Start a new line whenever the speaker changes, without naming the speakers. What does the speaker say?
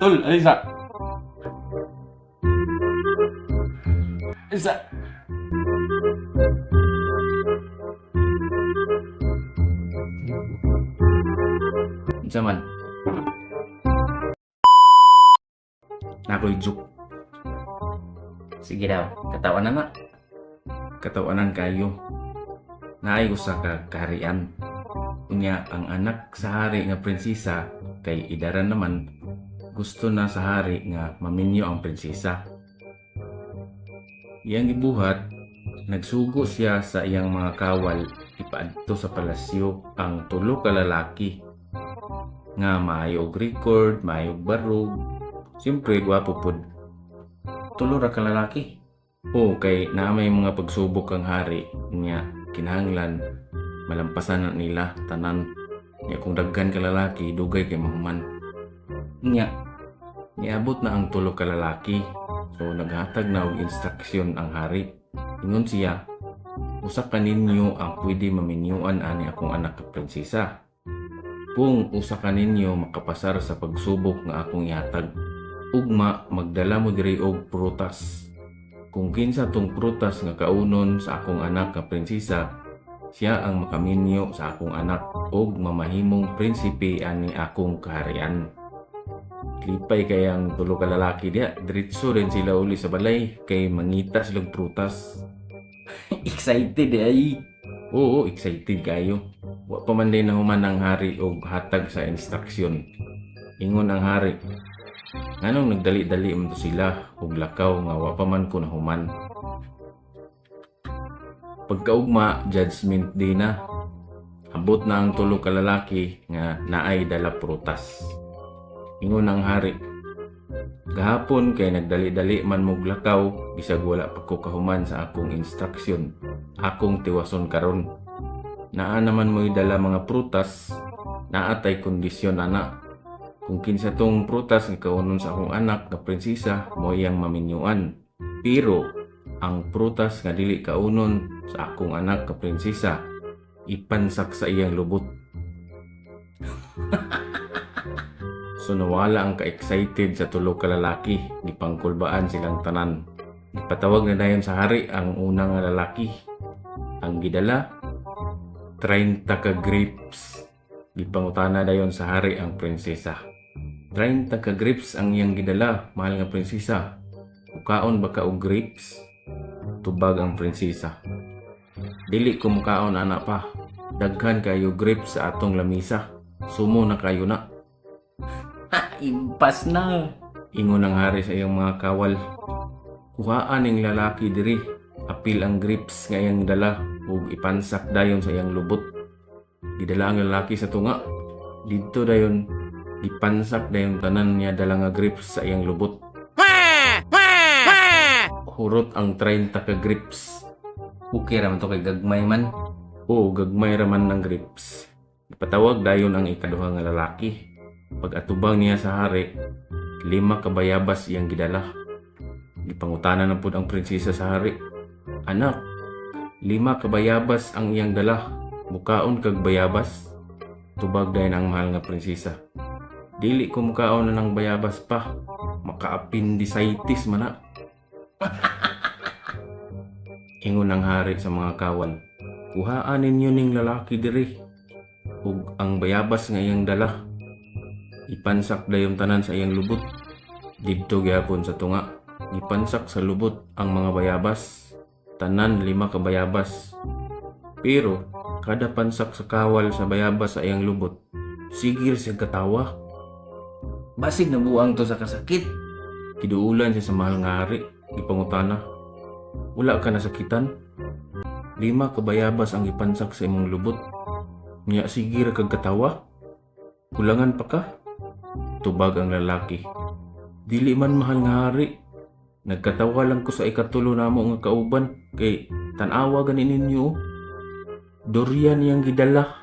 Tol, alisa. Alisa. Unsa man? Nakoy joke.
Sige daw, katawan na na.
Katawanan kayo. Naay usa ka kaharian. Unya ang anak sa hari nga prinsesa kay idaran naman, gusto na sa hari nga maminyo ang prinsesa. Iyang gibuhat, nagsugo siya sa iyang mga kawal ipaadto sa palasyo ang tulo ka lalaki nga maayo og record, maayo og barog, siyempre gwapo pod.
Tulo ra ka lalaki.
Oo, kay naa may mga pagsubok ang hari niya, kinahanglan malampasan na nila tanan. Nya kung daghan ka lalaki, dugay kay mahuman.
Nya,
Niabot na ang tulo ka lalaki. So naghatag na og instruksyon ang hari. Ingon siya, "Usa ka ninyo ang pwede maminyuan ani akong anak ka prinsesa. Kung usa ka ninyo makapasar sa pagsubok nga akong ihatag, ugma magdala mo diri og prutas. Kung kinsa tong prutas nga kaunon sa akong anak nga prinsesa, siya ang makaminyo sa akong anak ug mamahimong prinsipe ani akong kaharian." Lipay kay ang tulo ka lalaki diha, diretso rin sila uli sa balay kay mangita silang prutas.
Excited ay.
Oo, excited kayo. Wa pa man din nahuman ang hari og hatag sa instruksyon. Ingon ang hari, "Nganong nagdali-dali man to sila og lakaw nga wa pa man ko nahuman?" Pagkaugma, judgment day na. Abot na ang tulo ka lalaki nga naay dala prutas. Ingon ang hari, "Gahapon kay nagdali-dali man mog lakaw bisag wala pa ko kahuman sa akong instruksyon. Akong tiwason karon. Naa naman mo'y dala mga prutas, naa tay kondisyon ana. Kung kinsa tong prutas nga kaunon sa akong anak nga prinsesa, mo iyang maminyuan. Pero ang prutas nga dili kaunon sa akong anak nga prinsesa, ipansak sa iyang lubot." So nawala ang ka-excited sa tulo ka lalaki, gipangkulbaan silang tanan. Gipatawag na dayon sa hari ang una nga lalaki. Ang gidala, 30 ka grapes. Gipangutana dayon sa hari ang prinsesa. "30 ka grapes ang iyang gidala, mahal nga prinsesa. Mukaon ba ka og grapes?" Tubag ang prinsesa, "Dili ko mukaon ana pa. Daghan kayo grapes sa atong lamisa. Sumo na kayo na."
Impas na.
Ingon ang hari sa iyang mga kawal, "Kuhaan ning lalaki diri. Apil ang grapes nga iyang dala ug ipansak dayon sa iyang lubot." Gidala ang lalaki sa tunga. Didto dayon gipansak dayon tanan niya dala nga grapes sa iyang lubot. Hurot ang 30 ka grapes.
Okay ra man to kay gagmay man.
Oo, gagmay ra man ng grapes. Ipatawag dayon ang ikaduha nga lalaki. Pag atubang niya sa hari, 5 ka bayabas iyang gidala. Gipangutana na pud ang prinsesa sa hari. "Anak, 5 ka bayabas ang iyang dala. Mukaon kag bayabas?" Tubag dayon ang mahal nga prinsesa, "Dili ko mukaon na ng bayabas pa. Maka-appendicitis man na." Ingon ang hari sa mga kawal, "Kuhaan ninyo ning lalaki diri ug ang bayabas nga iyang dala. Ipansak dayon tanan sa iyang lubot." Didto gyapon sa tunga, gipansak sa lubot ang mga bayabas. Tanan 5 ka bayabas. Pero kada pansak sa kawal sa bayabas sa iyang lubot, sigir siya katawa.
Basig nabuang to sa kasakit.
Kiduulan siya sa mahal nga hari, gipangutana, "Wala ka nasakitan? 5 ka bayabas ang gipansak sa imong lubot. Nya sige ra kag katawa? Kulangan pa ka?" Tubag ang lalaki, "Dili man, mahal nga hari. Nagkatawa lang ko sa ikatulo namo nga kauban kay tan-awa gani ninyo. Durian iyang gidala."